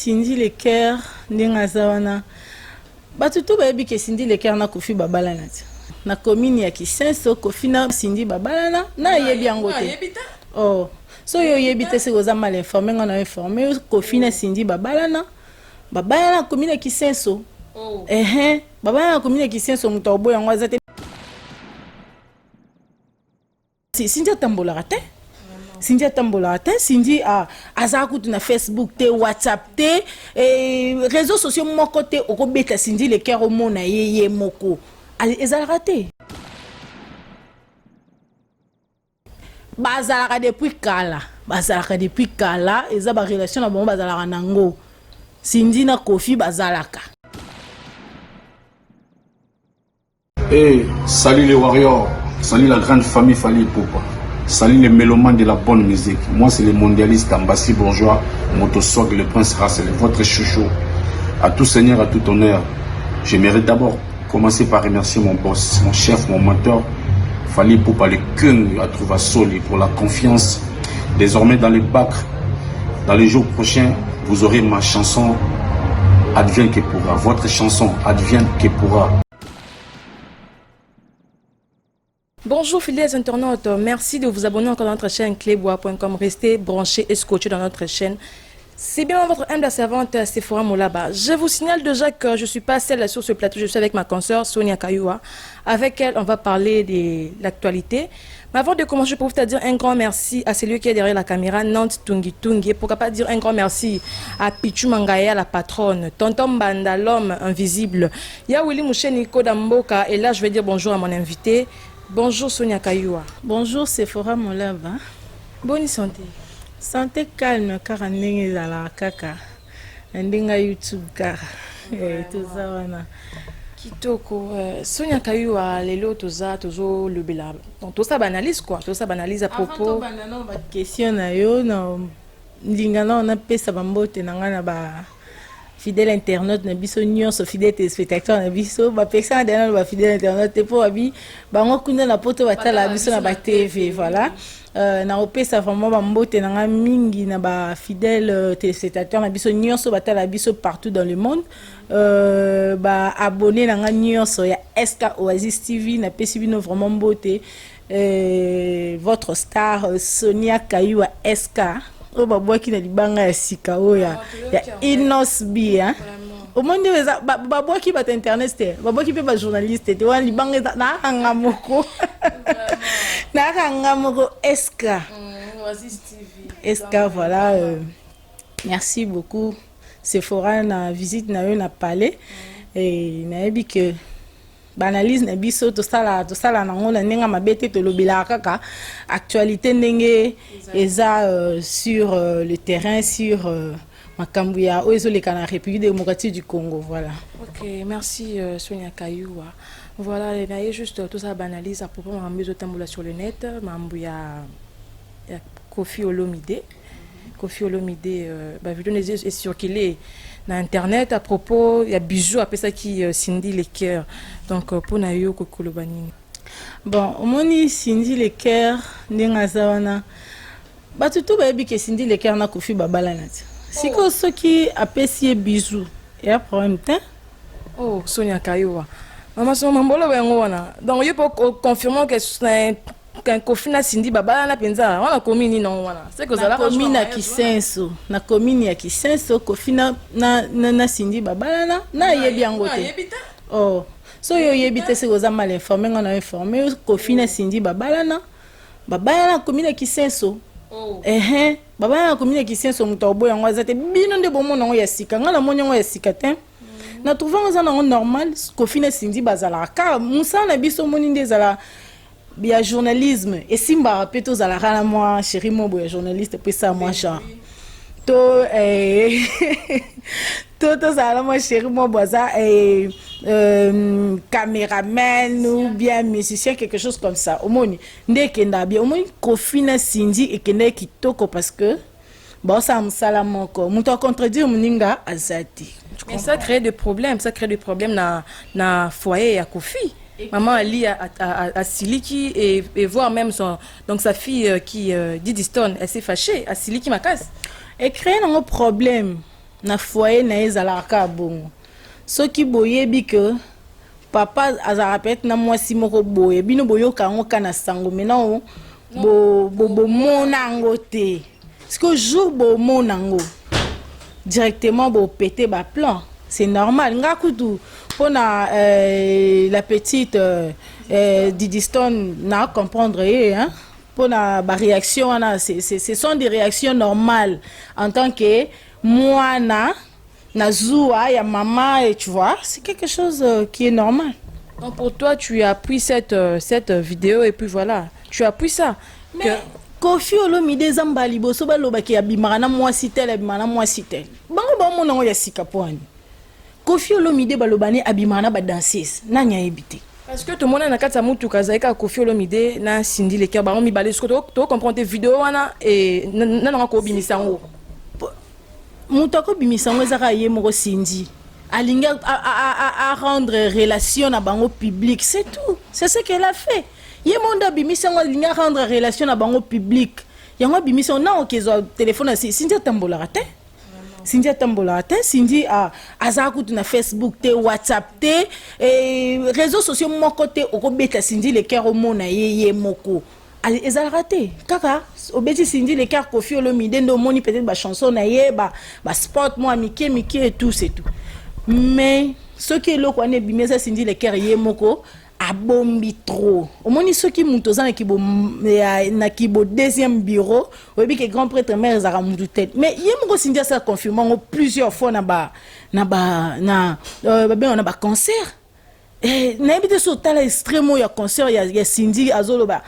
Cindy le coeur ndenge aza wana batu tout bayebi ke Cindy le coeur na Koffi babalana ti na commune ya Kisenso Koffi na Cindy babalana na yebi yango te oh so yo oyebi te seke oza mal informe nga na informe yo Koffi na Cindy babalana babalana na commune ya Kisenso oh. Ehe babalana na commune ya Kisenso moto akoboya yango aza te. Cindy atambolaka te. Cindy atambolaka te. Cindy ah, aza kutu na Facebook te, WhatsApp te, eh, réseaux sociaux moko te okobeta Cindy le cœur omona ye ye moko. Ezalaka te. Bazalaka depuis kala, bazalaka depuis kala, eza ba relation na bango bazalaka nango. Cindy na Koffi bazalaka. Hey, salut les warriors, salut la grande famille Fally Ipupa, salut les mélomanes de la bonne musique. Moi c'est le mondialiste Ambassi Bourgeois, Motoswag, le prince Russell, votre chouchou. À tout seigneur, à tout honneur, j'aimerais d'abord commencer par remercier mon boss, mon chef, mon mentor, Fally Ipupa, le King à Soli pour la confiance. Désormais dans les bacs, dans les jours prochains, vous aurez ma chanson Advienne que pourra, votre chanson Advienne que pourra. Bonjour fidèles internautes, merci de vous abonner encore à notre chaîne cleboa.com. Restez branchés et scotchés dans notre chaîne. C'est bien votre humble servante Sephora Molaba. Je vous signale déjà que je ne suis pas seule sur ce plateau, je suis avec ma consoeur Sonia Kayua. Avec elle, on va parler de l'actualité. Mais avant de commencer, je peux vous dire un grand merci à celui qui est derrière la caméra, Nantes Tungi Tungi. Et pourquoi pas dire un grand merci à Pichu Mangaya, la patronne, Tonton Banda, l'homme invisible. Ya Willy Moucheni Kodamboka. Et là, je vais dire bonjour à mon invité. Bonjour Sonia Kayua. Bonjour Sephora Molaba. Bonne santé. Santé calme kaka ndenge ezalaka kaka na ndenge ya YouTube kaka eh, toza wana. Kitoko euh, Sonia Kayua lelo toza tozolobela donc tosala baanalyse quoi, tosala baanalyse à propos. Avant tobanda nano ba question na yo na ndinga nano napesa bambote na ngai na ba fidèle internaute na biso nyonso, fidèle téléspectateur na biso bapekisaka deja nano ba fidèle internaute te mpo babi bango kuna na poto batala biso na ba TV voilà. Nakopesa vraiment bambote na ngai mingi na ba fidèle téléspectateur na biso nyonso batala biso partout dans le monde, ba abonné na ngai nyonso ya SK Oasis TV, napesi bino vraiment mbote. Votre star Sonia Kayua SK oyo babwaki na libanga ya sika oyo ya Inos B hein? Omoni nde eza babwaki bato internet te, babwaki mpe bajournaliste te, wana libanga eza naakanga moko, naakanga moko SK SK voilà. Merci beaucoup Sephora na visite na yo na palais et nayebi que baanalyse na biso tosala tosala nango na ndenge mabe te, tolobelaka kaka actualité ndenge eza sur le terrain, sur makambo ya oyo ezoleka na République démocratique du Congo, voilà. Ok, merci Sonia Kayua. Voilà, naye juste tosala baanalyse à propos makambo ezotambola sur le net, makambo ya Koffi Olomide. Koffi Olomide, bavideo ecirculé na internet à propos ya bijou apesaki Cindy Le Cœur. Donc mpona yo kokoloba nini? Bon, omoni Cindy Le Cœur ndenge aza wana, bato to bayebi ke Cindy Le Cœur na Koffi babalana ti sikoyo soki apesi ye bijou eya problème te. Oh Sonia Kayua, mama so mambolo yango wana, donc yo mpo confirme que Koffi na Cindy babalana mpenza wana komi nini nango wana? C'est que ozalaka commune ya Kisenso, na commune ya Kisenso Koffi na Cindy babalana na yebi yango te. Oh so yo oyebi te seke oza mal informé, nga na informé yo Koffi na Cindy babalana, babalana na commune ya Kisenso. Ehe babalana na commune ya Kisenso, moto akoboya yango aza te. Bino nde bomona yango ya sika, nga namoni yango ya sika te, na trouve yango eza nango normal. Koffi na Cindy bazalaka kaka mosala na biso, omoni nde ezala ya journalisme esimbaka mpe tozalaka na mwa chéri mo boye ya journaliste mpo esala mwa genre to to tozala na mwa chéri mo boye aza caméraman ou bien musicien, quelque chose comme ça. Omoni nde ekendaka bien, omoni Koffi na Cindy ekendaki kitoko parce que baosala mosala moko, moto acontredire moninga aza te. Mais ça crée des problèmes, ça crée des problèmes na foyer ya Koffi. Maman Ali a siliki et voire même son, donc sa fille qui Didi Stone, elle s'est fâchée, asiliki makasi. Ecréer nango problème. Na foyer na ye ezalaka kaka bongo. Soki boyebi que papa azalaka peut-être na mwasi moko boye, bino boyoka yango kaka na sango, mais nao bomona yango te. Sikoyo jour bomona yango directement bopete ba plan, c'est normal. Nga kutu mpona la petite Didi Stone na comprendre ye, hein? Mpona ba réaction wana, ce sont des réactions normales en tant que mwana na zuwa ya mama, et tu vois, c'est quelque chose qui est normal. Donc pour toi, tu as pris cette vidéo et puis voilà, tu as pris ça. Mais Koffi Olomide, eza mbala liboso balobaki abimaka na mwasi tel, abimaka na mwasi tel? Bango baomona yango ya sika po ani Koffi Olomide baloba ne abimaka na badanseuse, nani ayebi te? Parce que tomona na kati ya mutuka azali kaka Koffi Olomide na Cindy Le Cœur, bango mibale. Siko tocomprendre te video wana nananga kobimisa yango. Moto akobimisa yango eza kaka ye moko Cindy. Alingi a rendre relation na bango publique, c'est tout, c'est ce qu'elle a fait. Ye mo nde abimisi yango. Alingi a rendre relation na bango publique, yango abimisi yango. Na okezwa telefone ya Cindy, atambolaka te. Cindy atambolaka te. Cindy azala kutu na Facebook te, WhatsApp te, réseaux sociaux moko te. Okobeta Cindy Le Cœur, omona ye ye moko ezalaka te. Kaka obeti Cindy Le Cœur Koffi Olomide nde omoni peut-être bachanson na ye, baspot mwa mike mike et tout, c'est tout. Mais soki eloko wana ebimi, eza Cindy Le Cœur ye moko abombi trop. Omoni, soki moto oza na kibo deuxième bureau, oyebi ke grand prêtre mare ezalaka mutu te. Mais ye moko Cindy asala confirme yango plusieurs fois na ba na ba na babengaka na baconcert. Nayebi te so otala extrême oyo ya concert ya Cindy, azoloba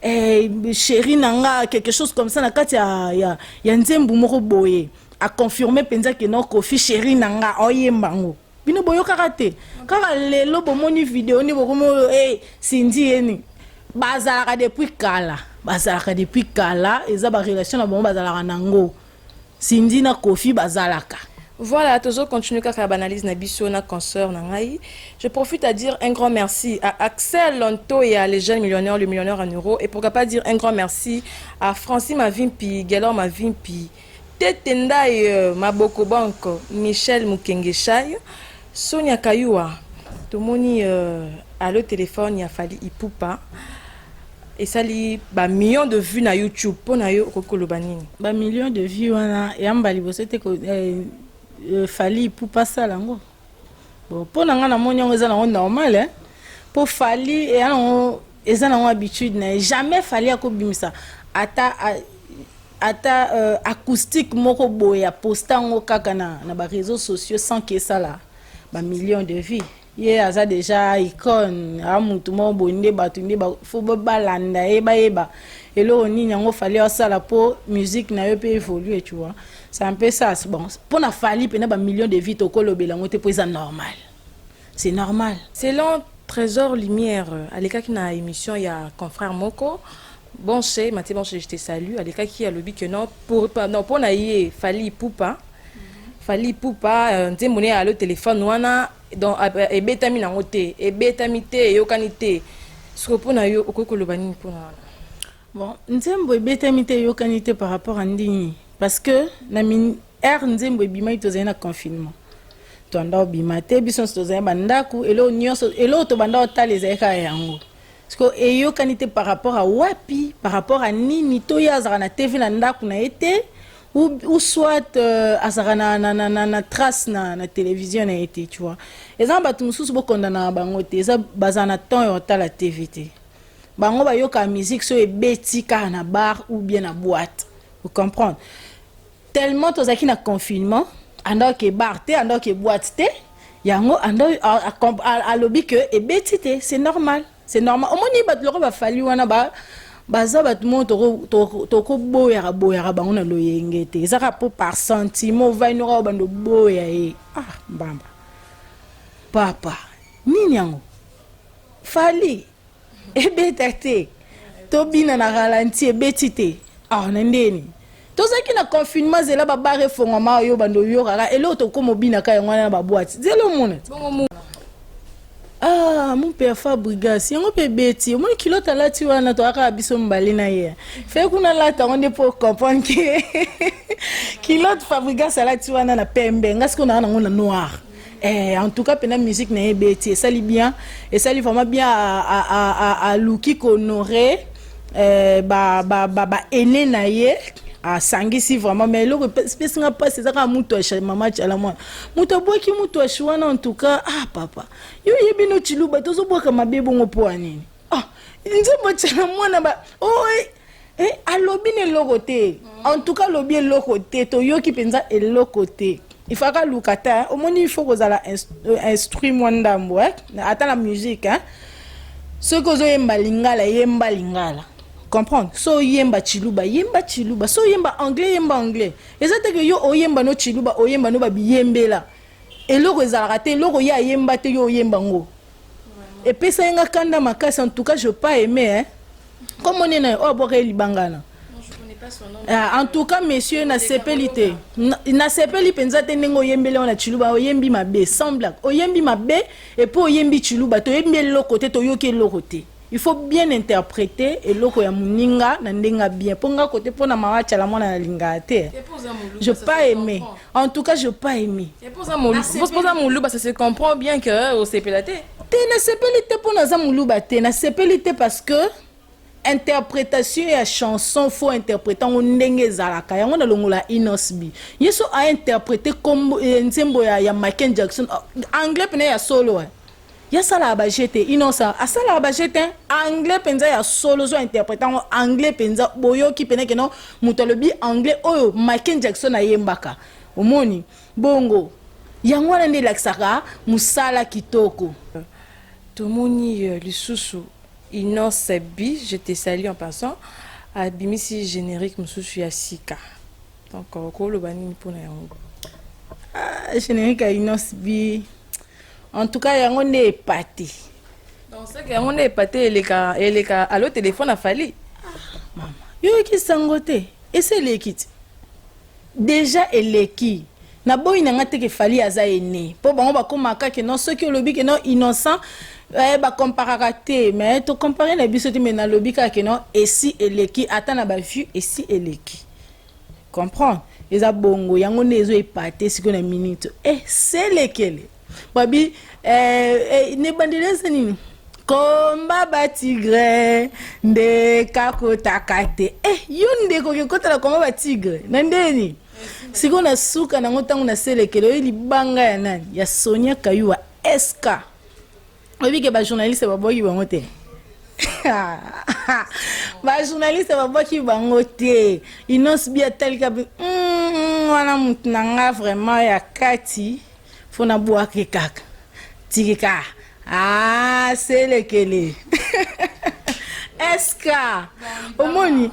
chéri na nga, quelque chose comme ça, na kati ya nzembo moko boye. Aconfirme mpenza ke no, Koffi chéri na nga, oyemba yango. Bino boyokaka te, kaka lelo bomoni video nde bokomi oyo. Cindy yeni bazalaka depuis kala, bazalaka depuis kala. Eza barelation na bango, bazalaka nango. Cindy na Koffi bazalaka. Voilà, toujours continue kaka l'analyse na biso na consœur na ngai. Je profite à dire un grand merci à Axel Lonto et à les jeunes millionnaires, le millionnaire en euros. Et pourquoi pas dire un grand merci à Francis Mavimpi, Gelor Mavimpi, Tete Ndai Maboko Bank, Michel Mukengeshai, Sonia Kayua. Tomoni allo téléphone ya Fally Ipupa esali ba millions de vues na YouTube. Mpo na yo, okoki koloba nini? Ba millions de vues wana yamba liboso te Fally Ipupa asala yango. Bon, mpo na ngai namoni yango eza nango normal, hein? Mpo Fally eya nango, eza nango habitude na ye. Jamais Fally akobimisa ata acoustique moko boye, aposta yango kaka na baréseaux sociaux sans ke esala bamillions de vues. Ye aza déjà icône, a mutu moko boye nde bato nde fo balanda ye, bayeba eloko nini yango Fally asala mpo musique na yo mpe évolue, tu vois, c'est un peu ça. Bon, mpo na Fally mpena bamillions de vues, tokolobela yango te mpo eza normal, c'est normal. Selon Trésor Lumière, alekaki na émission ya confrère moko Bonche Matie Bonche, je te salue. Alekaki, alobi que non, pour non, mpo na ye Fally Ipupa, Fally Ipupa, nzembo ne allo téléphone wana, donc ebetami nango te, ebetami te, eyokani te. Siko mpo na yo, okoki koloba nini mpona wana? Bon, nzembo ebetami te, eyokani te par rapport à ndini? Parce que na ere nzembo ebimaki, tozali na confinement, tobanda obima te. Biso nyonso tozali bandako, eloko nyonso, eloko tobanda otala ezali kaka yango. Parce que eyokani te par rapport à wapi, par rapport à nini? To ye azalaka na TV na ndako na ye te, ou soit azalaka na trace na télévision na ye te, tu vois. Eza na bato mosusu bokondana na bango te, eza bazala na temps ya kotala TV te. Bango bayokaka musique so ebeti kaka na bar ou bien na boîte, vous comprendre. Tellement tozalaki na confinement, andoke bar te, andoke boîte te, yango ando alobi ke ebeti te. C'est normal, c'est normal. Omoni bato loko baFally wana, baza bato moko tokoboyaka boyaka bango na loyenge te. Eza kaka mpo par sentiment ovai noka obanda oboya ye. Ah, mbamba papa, nini yango Fally ebeta te, tobina na ralenti, ebeti te. Ah, na ndeni tozalaki na confinement, zela babar efongwama oyo bando oyokaka eloko tokóma obinaka yango wana na baboîte, zela omona. Ah, mon père Fabrigas, yango mpe ebeti. Omoni kilote alati wana, toyaka biso mibale na ye fe kuna, alata yango nde mpo comprendre ke Culotte Fabregas alati wana na pembe, nga sikoyo naa nango na noir. En tout cas mpena musique na ye ebeti, esali bien, esali vraiment bien. Aluki kohonorer ba aîné na ye, asangisi vraiment. Mais eloko epesinga mpasi eza kaka mutu asha mama Tshala Mwana, moto abwaki mutu ashi wana. En tout cas, ah papa, yo oyebi no Tshiluba, tozobwaka mabe bongo mpo ya nini? Ah, nzembo Tshala Mwana ba oh, alobi na eloko te. En tout cas alobi eloko te, toyoki mpenza eloko te. Ifaka aluka te. Omoni, il faut kozala instruit mwa ndambo, ata na musique, hein? Soki ozoyemba lingala, yemba lingala, comprendre. So oyemba Tshiluba, yemba Tshiluba. So oyemba anglais, yemba anglais. Eza te ke yo oyemba no Tshiluba, oyemba no babiyembela, eloko ezalaka te. Eloko ye ayemba te, yo oyemba ngo, epesa ye nga kanda makasi. En tout cas je pas aimé, hein? Kombo nini na ye oyo abwaka ye libangana? Ah, en tout cas monsieur, nasepeli te, nasepeli mpenza te ndenge oyembeli wana Tshiluba. Oyembi mabe, sans blague, oyembi mabe. Et puis oyembi Tshiluba, toyembi eloko te, toyoki eloko te. Il faut bien interpréter eloko ya moninga na ndenge bien. Mpo nga kote mpo na mama Tshala Mwana, nalingaka te. Je pas aimé, en tout cas je pas aimé. Mpoza moluba, ça se comprend bien que osepela te. Te, nasepeli te mpo naza moluba te. Nasepeli te parce que interprétation ya chanson, faut interpréter yango ndenge ezalaka. Yango nalongola Innoss'B, ye so ainterpréter kombo nzembo ya Michael Jackson, anglais pene ya solo, ye asalaka baje te. Innocent asalaka baje te, anglais mpenza ya solo. Ozo interpréter yango anglais mpenza, boyoki pene keno moto alobi anglais oyo Michael Jackson ayembaka. Omoni bongo, yango wana nde elakisaka mosala kitoko. Tomoni lisusu Innoss'B, je te salue en passant, abimisi générique mosusu ya sika. Donc okoloba nini mpona yango? Ah, générique ya Innoss'B, en tout cas yango nde epate. Donc c'est que yango nde epate, eleka eleka alo téléphone afali. Mama, yoyoki sango te? Esi eleki ti déjà, eleki. Naboyi na nga te ke Fally aza ene, mpo bango bakomaka ke non, soki olobi ke non Innocent, bakomparaka te. Mais tocomparer na biso te. Mais nalobi kaka ke non, esi eleki, ata na bavue esi eleki, comprendre. Eza bongo, yango nde ezo epate sikoyo na minute selekele babi nebandeli eza nini, komba batigre nde kakotaka te. Yo ndeko okekotala komba batigre na ndeni sikoyo na suka nango ntango naselekele oyo libanga ya nani, ya Sonia Kayua sk. Oyebi ke bajournaliste babwaki bango te, bajournaliste babwaki bango te. Innoss'B atalika wana mutu na nga vraiment ya kati, fo nabwaki kaka tikika. Ah, selekele sk, omoni,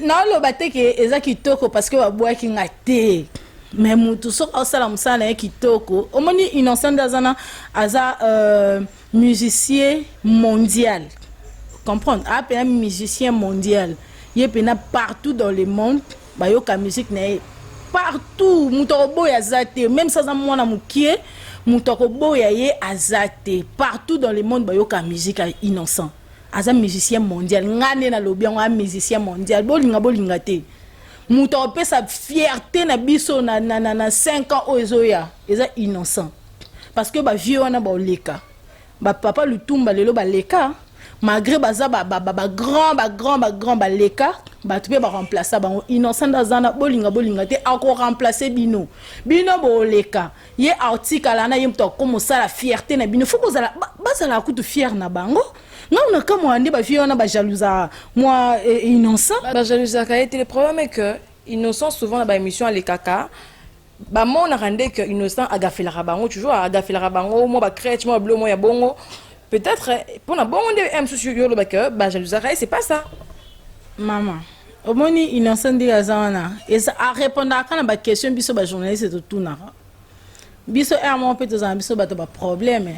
naoloba te ke eza kitoko parce que babwaki nga te. Mais mutu soki aosala mosala na ye kitoko, omoni Innocent nde aza na aza musicien mondial, comprendre. Aa mpena musicien mondial, ye mpena partout dans le monde bayoka musique na ye partout. Moto akoboya aza te, même si aza mwana mokie, moto akoboya ye aza te. Partout dans le monde bayoka musique ya Innocent. Aza musicien mondial, nga nde nalobi yango, aza musicien mondial. Bolinga bolinga te, moto akopesa fierté na biso na 5 ans oyo ezoya eza Innocent, parce que bavieux wana baoleka, bapapa Lutumba lelo baleka, malgré baza bagrand, bagrand, bagrand, baleka, bato mpe baremplacer bango. Innocent nde aza na, bolinga bolinga te, akoremplacer bino. Bino booleka, ye aotikala na ye. Moto akoma osala fierté na bino, fo kozala bazalaka kutu fier na bango. Ngai na kamwa nde bavieux wana bajalousaka mwa Innocent. Bajalousaka ye te. Le problème est que Innocent, souvent na baémission alekaka, bamonaka nde que Innocent agafelaka bango toujours, agafelaka bango mwa bacrèche, mwa babilo mwa ya bongo. Peut-être mpona bongo nde mosusu yo oloba ke bajalousaka ye, c'est pas ça? Mama, omoni Innocent ndenge aza wana, eza arépondaka na baquestion biso bajournaliste totunaka. Biso heure moko mpe tozala biso bato baproblème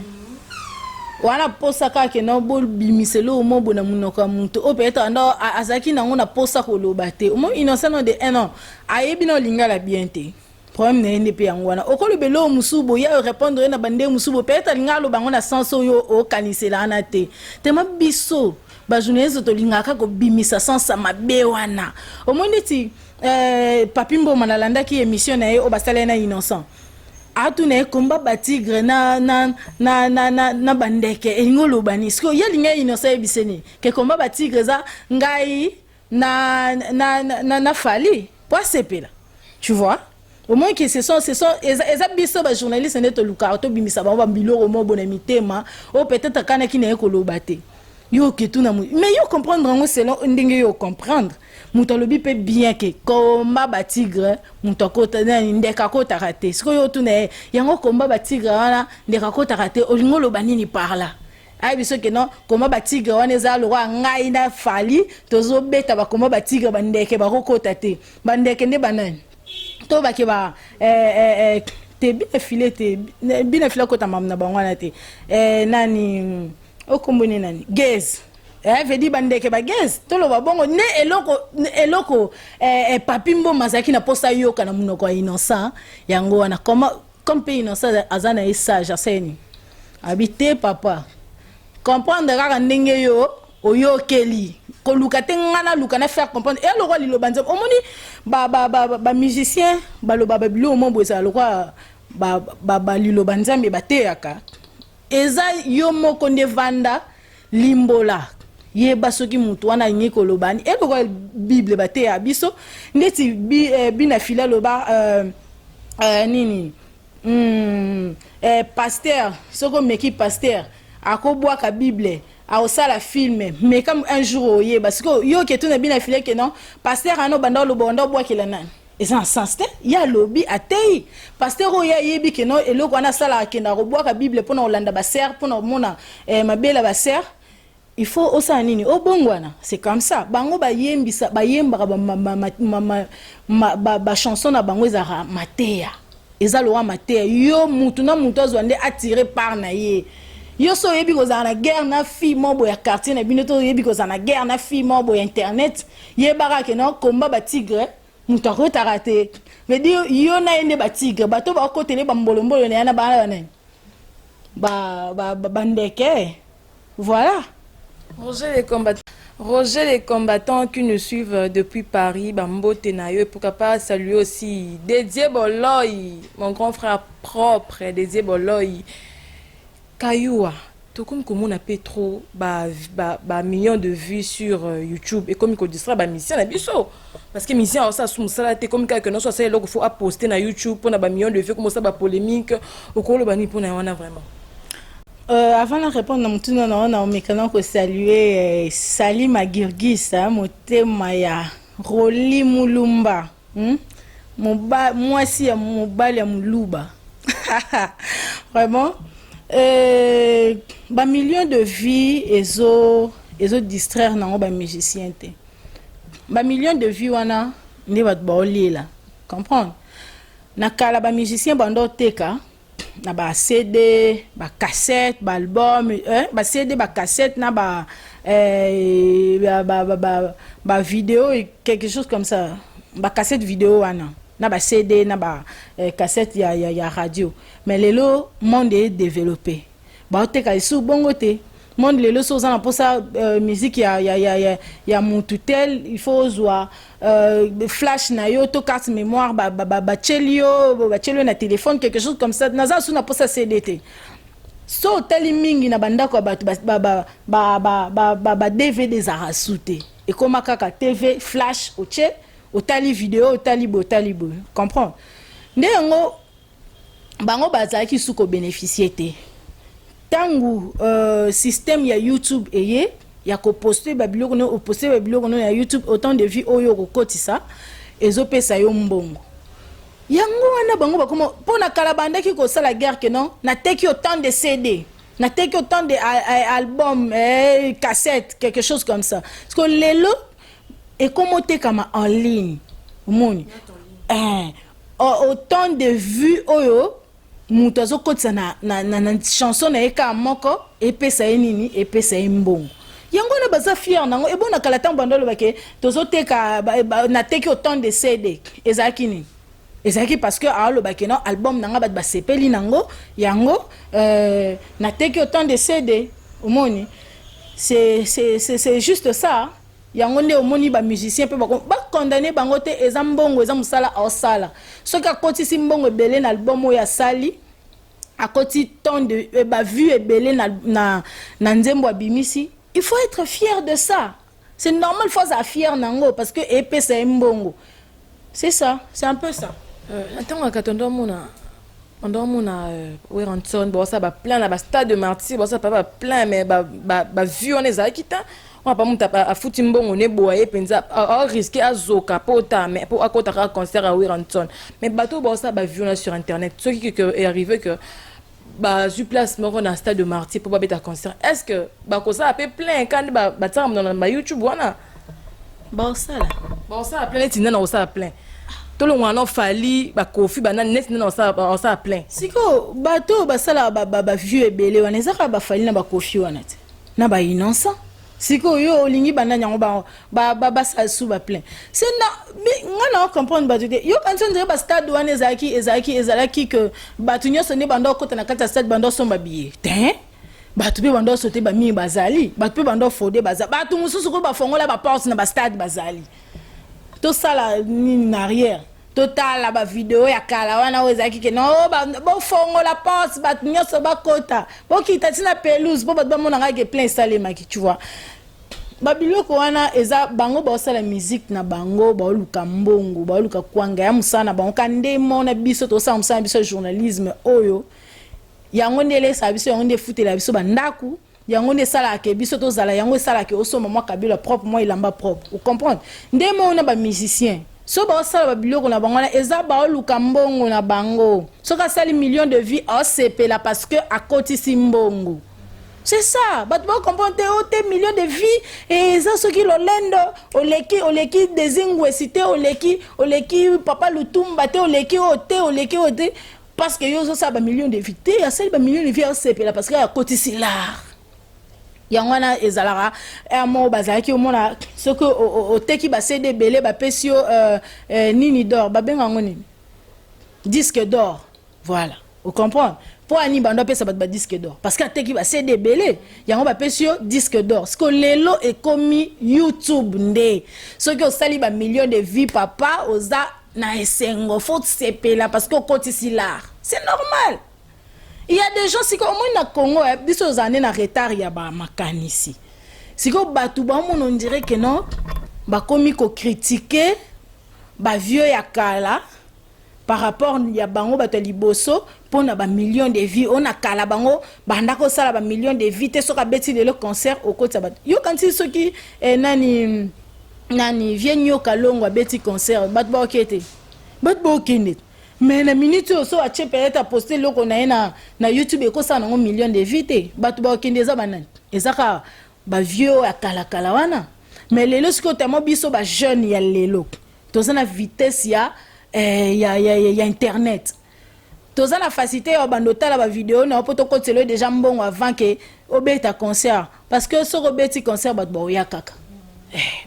wana, posa kaka kende bobimisa eloko mo boye na monoko ya moto oyo peut-être anda azalaki nango na posa koloba te. Omoni Innocent no de un an ayebi na olingala bien te. Problème na ye nde mpe yango wana. Okoloba eloko mosusu boye, ya répondre ye na bandenge mosusu boye, peut-être alinga aloba yango na sens oyo okanisela wana te. Tema biso bajournaliste tolingaka kaka kobimisa sens ya mabe wana. Omoni neti Papi Mboma, nalandaki émission na ye oyo basala na Innocent, atuna ye combat batigre na bandeke elingi oloba nini. Sikoyo ye alingi Innocent ayebise nini? Ke combat batigre eza ngai na Fally po asepela, tu vois? Au moins que ce sont eza biso bajournaliste nde tolukaka tobimisa bango babiloko mo bona mitema oyo peut-être akanaki na ye koloba te. Yo oketuna, mais yo comprendre yango selon ndenge yo comprendre. Moto alobi mpe bien ke combat batigre, moto akota nani, ndeke akotaka te. Sikoyo yo otuna ye yango, combat batigre wana, ndeke akotaka te, olingi oloba nini par là? Ayebi soki non, combat batigre wana eza lokwa ngai na Fally tozobeta bacombat batigre, bandeke bakokota te. Bandeke nde banani? To bake ba te, bina file te, bina file akota mamu na bango wana te. Nani okomboni nani gaz, veut dire bandeke bagaz, toloba bongo nde eloko Papi Mboma azalaki na mposa yoka na monoko ya Innocent. Yango wana, comme mpe Innocent aza na ye sage, aseni abi te: "Papa, comprendre kaka ndenge yo oyokeli, koluka te nga naluka na faire comprendre." Eya lokwa liloba Nzambe. Omoni bamusicien baloba babiloko mo boye, ezala lokwa baliloba Nzambe bateyaka. Eza yo moko nde vanda, limbola, yeba soki motu wana alingi koloba ni eloko. Bible bateya biso ndeti bina fili aloba nini, pasteur, soki omeki pasteur akobwaka Bible, akosala film. Mais comme un jour oyeba sikoyo, yo oke tuna bina file ke non, pasteur ana obanda oloba, banda obwakela nani, eza na sens te. Ye alobi, atei pasteur oyo ayebi ke no, eloko wana asalaka, akendaka kobwaka Bible mpona kolanda basere, mpona komona mabele ya basere. Il faut osala nini? Obongwana. C'est comme ça bango bayembisa, bayembaka bachanson na bango, ezalaka mateya, eza lowa mateya. Yo mutu na mutu azwa nde atire part na ye. Yo so oyebi kozala na guerre na fille moko boye ya quartier na bino, to oyebi kozala na guerre na fille moko boye ya internet, yebaka ke no, combat batigre, moto akotaka te. Veut dire yo na ye nde batigre, bato bakotele bambolombolo na ye na bana banani, bandeke, voilà. Roger les combattants. Roger les combattants qui nous suivent depuis Paris, Bambote na yo, et pourquoi pas saluer aussi Dédié Boloy, mon grand frère propre, Dédié Boloy. Kayua, tokomi komona mpe trop ba millions de vues sur YouTube ekomi kodistraire bamusicien na biso, parce que musicien aosala su mosala te, ekomi kaka nyonso asala eloko, faut aposte na YouTube mpona bamillion de vues, komosala bapolémique. Okoloba nini mpona wana vraiment? Avant de répondre na motuna na wana, omekana kosalue Salima Girgis, motema ya Roli Mulumba, Mwasi ya mobali ya Moluba. Vraiment, bamillion de vues ezo distraire nango bamusicien te. Bamillion de vues wana nde bato baolela comprendre. Na kala bamusicien bando oteka na ba CD, ba cassette, ba album, ba CD, ba cassette na ba vidéo, quelque chose comme ça, ba cassette vidéo wana na ba CD na ba cassette ya radio. Mais lelo monde est développé, baoteka lisusu bongo te. Monde lelo, so oza na mposa musique ya mutu tel, il faut ozwa flash na yo to carte mémoire, batieli yo, batieli yo na téléphone, quelque chose comme ça. Naza su na mposa CD te. So otali mingi na bandako ya bato, ba DVD ezalaka su te, ekóma kaka TV, flash, otie, otali video, otali boye, otali boye, comprendre nde yango. Bango bazalaki su kobénéficie te. Ntango système ya YouTube eye ya koposte babiloko no, oposte babiloko no ya YouTube, autant de vues oyo okokotisa ezopesa yo mbongo. Yango wana bango bakoma. Mpo na kala bandaki kosala guerre ke non, nateki autant de CD, nateki autant de album, cassette, quelque chose comme ça. Parce que lelo ekoma otekama en ligne. Omoni, autant de vues oyo moto azokotisa na chanson na ye kaka moko, epesa ye nini? Epesa ye mbongo. Yango wana baza fier nango. Ebona kala ntango bando olobake tozoteka, nateki autant de CD, ezalaki nini? Ezalaki parce que aolobaki no, album na nga bato basepeli nango, yango nateki autant de CD. Omoni, c'est juste ça. Yango nde omoni ba musiciens pe bako ba condamner bango te, eza mbongo, eza musala aosala. Soki akotisi mbongo ebele na album oyo asali, akoti tant de eh, ba vues ebele na, na, na nzembo abimisi, il faut être fier de ça. C'est normal, faut azala fier nango parce que epesa ye mbongo. C'est ça, c'est un peu ça. Na ntango ya katondo omona ondo omona Werrason baosala baplein na bastade de martyr, baosala pa baplein, mais bavue wana ezalaki ta wana pa moto afuti mbongo neboya ye mpenza arisque azoka mpo ta mais mpo akota kaka concert ya Werrason. Mais bato oyo baosala bavue wana sur internet, soki que arrivé que bazwi place moko na stade de martyr mpo babeta concert, est ce que bakosala mpe plein kandi batiaka moto na bayoutube wana? Baosala. Bakosala plein neti nani akosala plein? Tolongwana no Fally, baKoffi, banani, neti nani akosala plein? Sikoyo bato oyo basalaka bavue ebele wana, eza kaka baFally na baKoffi wana te na baInnocent. Sikoyo yo olingi banani yango basala su baplein? Se na nga na comprendre bato te. Yo kanisi ondire bastade wana ezalaki ke bato nyonso nde banda okota na kati ya stade, banda osomba billet te. Bato mpe banda osote bamingi bazali, bato mpe banda ofode baza, bato mosusu ko bafongola baporte na bastade bazali. Tosala nini na arrière, totala bavideo ya kala wana oyo ezalaki ke no bofongola porte, bato nyonso bakota, bokita ntina pelouse mpo bato bamonaka ke plein esalemaki, tu vois. Babiloko wana eza bango baosala musique na bango, baoluka mbongo, baoluka kwanga ya mosala na bango. Ka nde mona biso tosala mosala na biso ya journalisme oyo, yango nde elesaka biso, yango nde efutela biso bandako, yango nde esalaka ke biso tozala, yango esalaka osomba mwa kabelo propre, mwa elamba propre, ocomprendre. Nde mona bamusicien so baosala babiloko na bango wana, eza baoluka mbongo na bango. Soki asali million de vues, aosepela parce que akotisi mbongo. C'est ça, bato bacomprendre te. O te million de vues eza soki lolendo oleki, oleki Desingwesi te, oleki papa Lutumba te, oleki oyo te, oleki oyo te, parce que yo ozosala bamillion de vues te. Asali bamillion de vues, aosepela parce que akotisi l'art. Yango wana ezalaka ere moko bazalaki omona soki oteki baCD ebele, bapesi yo nini d'or, babenga yango nini, disque d'or. Voilà, ocomprendre mpo ani bando apesa bato badisque d'or parce que ateki baCD ebele, yango bapesi yo disque d'or. Siko lelo ekomi YouTube nde soki osali bamillion de vues, papa, oza na esengo, faut sepela parce que okotisi l'art. C'est normal. Il y a des gens, sikoyo omoni na Congo, biso ozala nde na retard ya bamakanisi. Sikoyo bato baomona, on dirait que non, bakomi kocritiquer bavieux ya kala par rapport ya bango bato ya liboso mpona bamillion de vues. Oyo na kala bango banda kosala bamillion de vues te. Soki abeti lelo concert, okotisa bato. Yokanisi soki nani nani, vieux Nyoka Longo abeti concert, bato baoke te, bato baokende. Mais na minute oyo, so atie peut-être aposte eloko na ye na YouTube, ekosala nango million de vues te. Bato bakokende eza banani? Eza kaka bavieux oyo ya kalakala wana. Mais lelo sikoyo, tamo biso bajeune ya lelo toza na vitesse ya internet, toza na facilité ya bando otala bavideo na yo mpo tokotela oyo déjà mbongo avant ke obeta concert, parce que soki obeti concert, bato baoya kaka,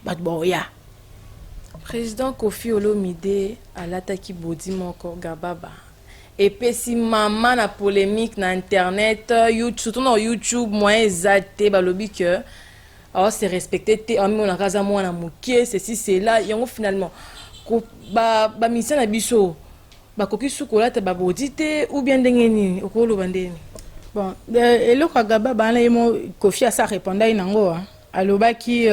bato baoya. Président Koffi Olomide alataki body moko gababa, epesi mama na polémique na internet, YouTube, surtout na YouTube. Moyen eza te, balobi ke aose respecte te, amonaka aza mwana moke, ceci cela. Yango finalement bamusicien na biso bakoki su kolata babody te ou bien ndenge nini? Okoloba ndeni? Bon, eloko ya gababa wana, ye mo Koffi asa répondaki nango. Alobaki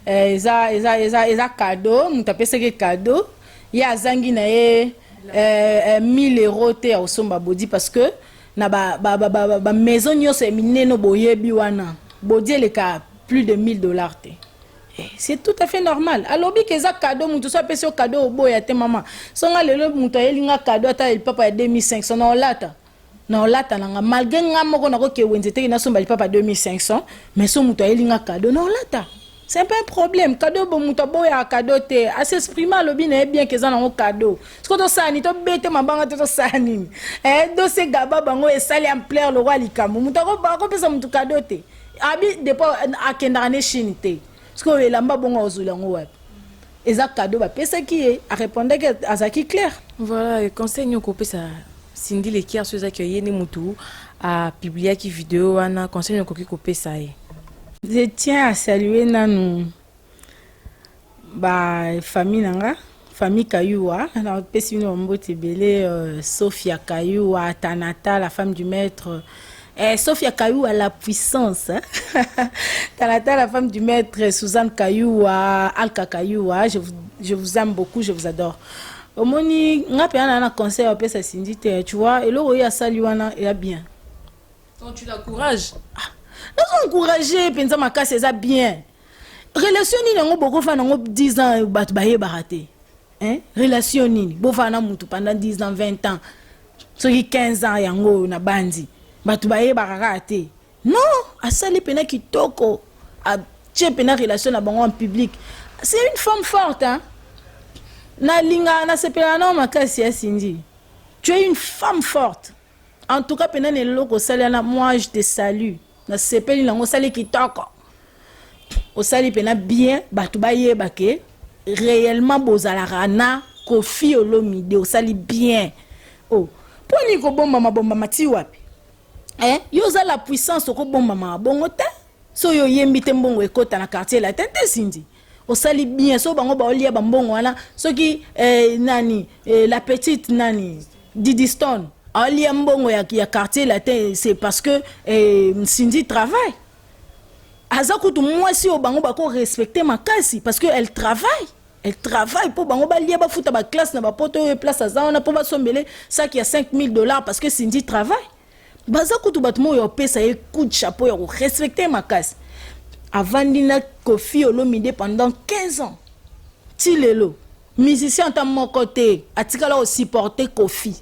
eza cadeau, moto apesaki cadeau, ye azangi na ye 1000 € te ya kosomba body, parce que na bamaison ba nyonso ya minene boyebi wana, body eleka plus de 1000 $ te. C'est tout à fait normal. Alobi ke eza cadeau. Moto so apesi yo cadeau, oboya te. Mama, songa lelo moto ayeli nga cadeau, ata lipapa ya 2500, na olata, na olata na nga, malgré nga moko nakoki wenze teke nasomba lipapa 2500. Mais so moto ayeli nga cadeau, na olata, c'est pas un problème. Cadeau bo moto aboyaka cadeau te. As'exprime, alobi na ye bien ke eza nango cadeau. Siko tosala nini? Tobete mabanga te? Tosala nini? Dossier gaba bango esali ampleur lokwa likambo. Moto akopesa moto cadeau te, abi depuis akendaka ne Chine te. Sikoyo elamba bongo azwela yango wapi? Eza cadeau bapesaki ye, arépondaki, azalaki clair. Voilà, conseil nini okopesa Cindy Le Cœur so ezaki ye nde motu apubliaki video wana? Conseil nini okoki kopesa ye? Je tiens à saluer nanu. Ba famille na nga, famille Kayuwa, napesi bino bambote ebele. Sophia Kayuwa, Tanata, la femme du maître, Sophia Kayuwa, la puissance, hein? Tanata, la femme du maître, Suzanne Kayuwa, Alka Kayuwa, je vous aime beaucoup, je vous adore. Omoni nga mpe na conseil apesa Cindy te, tu vois, eloko oyo asali wana eya bien. Donc tu l'encourages? Ah, nazo encourage mpenza makasi, eza bien. Relation nini yango bokofanda yango 10 ans, bato bayebaka te, hein? Relation nini bofanda na mutu pendant 10 ans, 20 ans, soki 15 ans yango oyo na bandi, bato bayebaka kaka te? Non, asali mpena kitoko, atie mpena relation na bango en public. C'est une femme forte, hein? Nalingaka, nasepelaka nao makasi ya Cindy. Tu es une femme forte en tout cas. Mpena na eloko osali wana, moi je te salue, nasepeli nango, osali kitoko, osali mpena bien. Bato bayeba ke réellement bozalaka na Koffi Olomide, osali bien. Oh, mpo nini kobombama bombama ti wapi, eh? Yo oza la puissance, okobombama bongo te. So oyo oyembi te, mbongo ekota na Quartier Latin te. Cindy, osali bien. So bango baolia bambongo wana, soki nani, la petite nani, Didi Stone aolia mbongo ya Quartier Latin, c'est parce que Cindy travaille. Aza kutu mwasi oyo bango bakorespecte makasi parce que elle travaille, elle travaille mpo bango balia, bafuta baclasse na bapoto oyo place aza wana, mpo basombele saki ya 5000 $, parce que Cindy travaille. Baza kutu bato moko oyo opesa ye coup de chapeau ya korespecte makasi. Avandi na Koffi Olomide pendant 15 ans, ti lelo musicien ata moko te atikala kosupporte Koffi.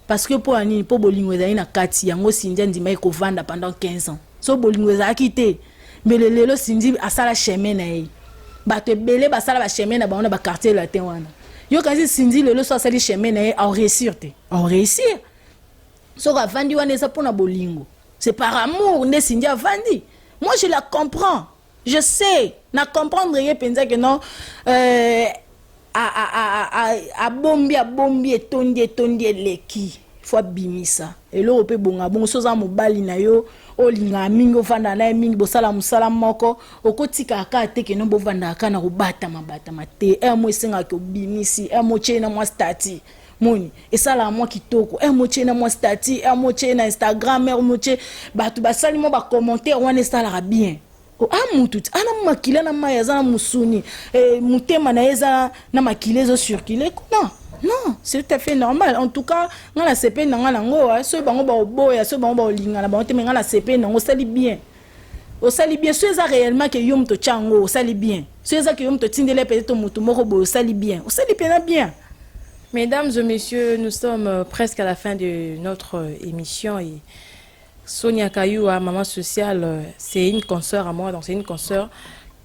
Parce que mpo ya nini? Mpo bolingo ezali na kati yango. Cindy andimaki kovanda pendant 15 ans. So bolingo ezalaki te, mbele lelo Cindy asala chemin na ye. Bato ebele basala bachemin na bango na baQuartier Latin wana. Yo kasi Cindy lelo so asali chemin na ye, aoréussir te? Aoréussir. Soki avandi wana, eza mpona bolingo, c'est par amour nde Cindy avandi. Moi je la comprends, je sais na comprendre ye mpenza ke non, abombi, abombi, etondi, etondi, eleki, fo abimisa eloko mpe bonga bongo. So oza mobali na yo olingaka mingi, ovandaka na ye mingi, bosala mosala moko, okotikaka kaka te keno bovandaka kaka na kobatama batama te. Ere mo esengaka obimisi, ere mo otie na mwa statut, moni esalaka mwa kitoko. Ere mo otie na mwa statut, ere mo otie na Instagram, ere mo otie, bato basali mwa bacommentaire wana, esalaka bien. A mutu ti ana makila na mai, aza na mosuni, motema na ye eza na makila ezocircule kuna. Non, c'est tout à fait normal. En tout cas nga na sepeli na nga nango. Soki bango baoboya, soki bango baolingana bango te, me nga na sepeli nango. Osali bien, osali bien. So eza réellement ke yo moto otya yango, osali bien. So eza ke yo moto otindeli peut-être motu moko boye, osali bien, osali mpena bien. Mesdames et messieurs, nous sommes presque à la fin de notre émission et Sonia Kayua, maman sociale, c'est une consoeur à moi, donc c'est une consoeur.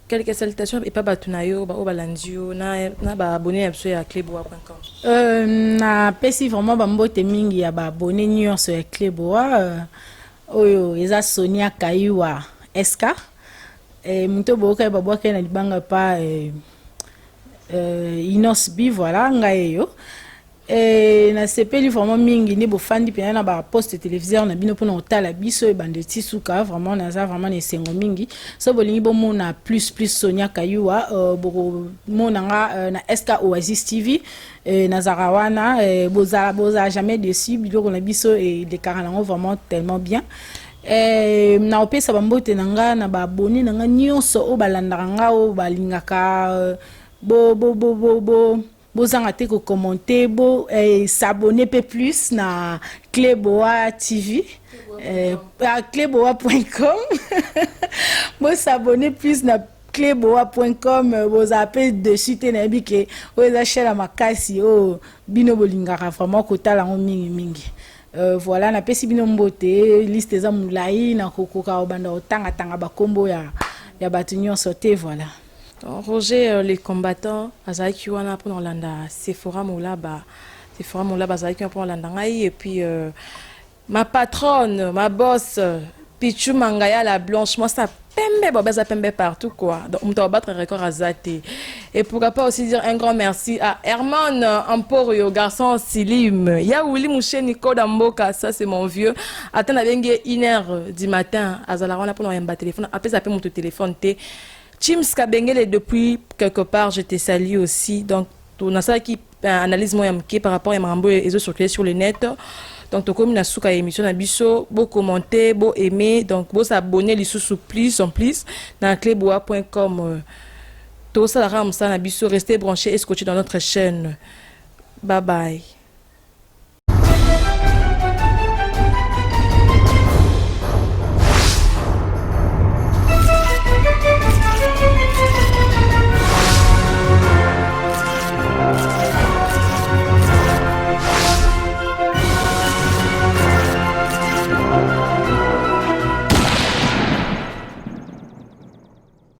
Quelques salutations et pas batunayo, ba obalandio, na ba abonné à cleboa.com. Napesi vraiment bambote mingi ya baabonné nyonso ya Cleboa. Oyo eza Sonia Kayua SK, moto boyoka ye babwaka ye na libanga pa Inos B. Voilà, ngai eyo. Nasepeli vraiment mingi nde bofandi mpena na baposte téléviseur na bino mpona kotala biso ebanda eti suka. Vraiment naza vraiment na esengo mingi. So bolingi bomona plus plus Sonia Kayua, bokomona nga na SK Oasis TV. Nazalaka wana. Bozala jamais dessus. Biloko na biso elekaka nango vraiment tellement bien. Na opesa bambote na nga na baabonné na nga nyonso oyo balandaka nga, oyo balingaka bo, bo, bo, bo, bo bozanga te kocommenter, bo s'abonner mpe plus na Cleboa TV, cleboa.com. Bos'abonner plus na cleboa.com, bozala mpe dessus te. Nayebi ke oyo eza chaîne ya makasi oyo bino bolingaka vraiment kotala yango mingimingi. Voilà, napesi bino mbote. Liste eza molai, nakokoka kobanda kotangatanga bakombo ya bato nyonso te. Voilà. Roger les combattants azalaki wana mpona kolanda Sephora Molaba. Sephora Molaba azalaki wana mpona kolanda ngai. Et puis ma patronne, ma boss, Pichu Mangaya la blanche, moi ça pembe, bon baza pembe partout quoi, donc moto abattre record aza te. Et pourquoi pas aussi dire un grand merci à Herman Emporio, garçon Silim ya Willy Moucheni Koda Mboka, ça c'est mon vieux. Ata nabengi 1 heure du matin, azalaka wana mpona koyamba téléphone, apesa mpe moto téléphone te. Chims Kabengele depuis quelque part, je te salue aussi. Donc nasalaki analyse moko ya moke par rapport ya makambo oyo ezocirculer sur le net. Donc tokomi na suka ya émission na biso. Bocommenter, boaimer, donc bosabonner lisusu plus en plus na cleboa.com. Tosalaka mosala na biso. Restez branchés et scotchés dans notre chaîne. Bye bye.